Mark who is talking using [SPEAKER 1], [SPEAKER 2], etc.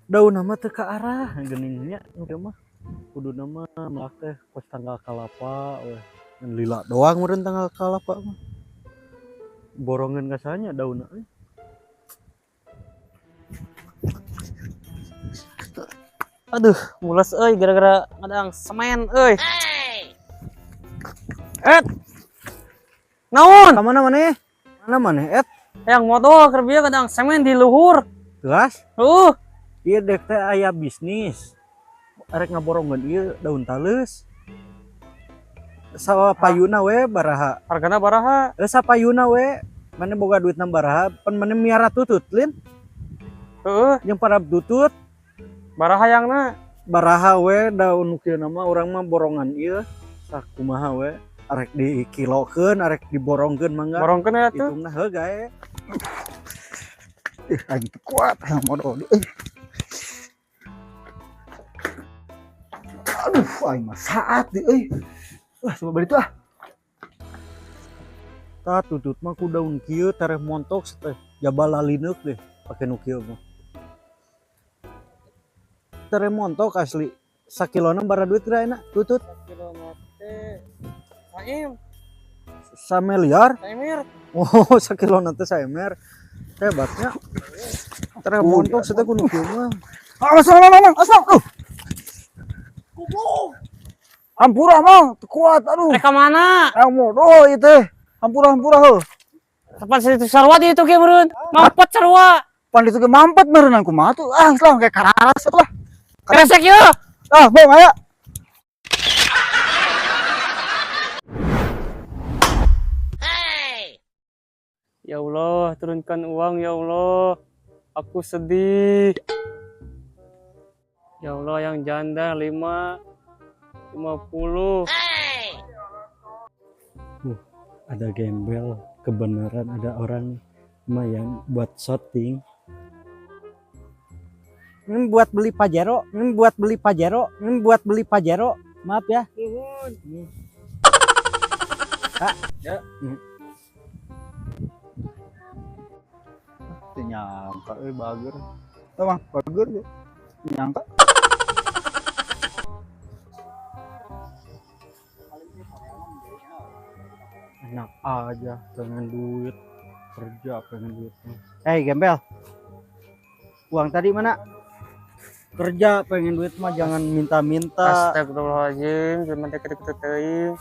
[SPEAKER 1] Daun nama teu ka arah geuningnya nu mah. Kudu nama melak teh kos tanggal kalapa weh. Ngan lila doang meureun tanggal kalapa mah. Borongan kasanya daunna euy.
[SPEAKER 2] Aduh, mules euy gara-gara ngadang semen euy. Et. Naon?
[SPEAKER 1] Ka mana maneh? Mana maneh et?
[SPEAKER 2] Yang motor keur bieu ngadang semen di luhur.
[SPEAKER 1] Gelas?
[SPEAKER 2] Heuh.
[SPEAKER 1] Ieu dek teh aya bisnis. Arek ngaborongeun ieu daun taleus. Sapayuna we baraha.
[SPEAKER 2] Hargana baraha?
[SPEAKER 1] Sapayuna we. Maneh boga duitna baraha, pan maneh miara tutut lin.
[SPEAKER 2] Heuh.
[SPEAKER 1] Jeung parab tutut.
[SPEAKER 2] Baraha yangna?
[SPEAKER 1] Baraha we daun kieu mah urang mah borongan ieu. Sakumaha we. Arek dikilokeun, arek diborongkeun mangga.
[SPEAKER 2] Borongkeun ya tuh.
[SPEAKER 1] Hitungna heuh gae.
[SPEAKER 3] Ih, aing teu kuat hayang modal euy. Aduh, aing mah saat di euy. Wah, coba bari tuh ah.
[SPEAKER 1] Tah tutut mah ku daun kieu tereh montok teh. Jaba lalineuk deh pake nu kieu mah. Tereh montok asli. Sakilona bara duit geura enak tutut.
[SPEAKER 2] Sakilona teh saim.
[SPEAKER 1] Sameliar?
[SPEAKER 2] Saemir.
[SPEAKER 1] Oh, sakilona teh saemer. Hebatnya. Tereh montok teh ku nu kieu mah.
[SPEAKER 3] Awas, awas, awas, awas. Goblok. Hampura mang, teu kuat aduh.
[SPEAKER 2] Rek ka mana?
[SPEAKER 3] Hayang modal ieu teh. Hampura hampura heuh.
[SPEAKER 2] Kapan situ sarua di itu ge meureun? Mampet sarua.
[SPEAKER 3] Pan ditu ge mampet meureun kumaha tuh? Ah, geus lah kayak kararas atuh lah.
[SPEAKER 2] Kresek yeuh.
[SPEAKER 3] Ah, bong aya.
[SPEAKER 2] Ya Allah, turunkan uang ya Allah. Aku sedih. Ya Allah, yang janda 5, 50.
[SPEAKER 1] Ada gembel, kebenaran ada orang lumayan buat shooting. Ini buat beli Pajero, ini buat beli Pajero, ini buat beli Pajero. Maaf ya.
[SPEAKER 2] Nuhun.
[SPEAKER 1] Kak.
[SPEAKER 3] Ya. Teu nyangka euy bager. Teu mah bager ge. Teu nyangka.
[SPEAKER 1] Enak aja pengen duit, kerja pengen duit. Hei gembel, uang tadi mana? Kerja pengen duit mah jangan minta-minta.
[SPEAKER 2] Astagfirullahaladzim, cuman teh ketik-ketik teuing.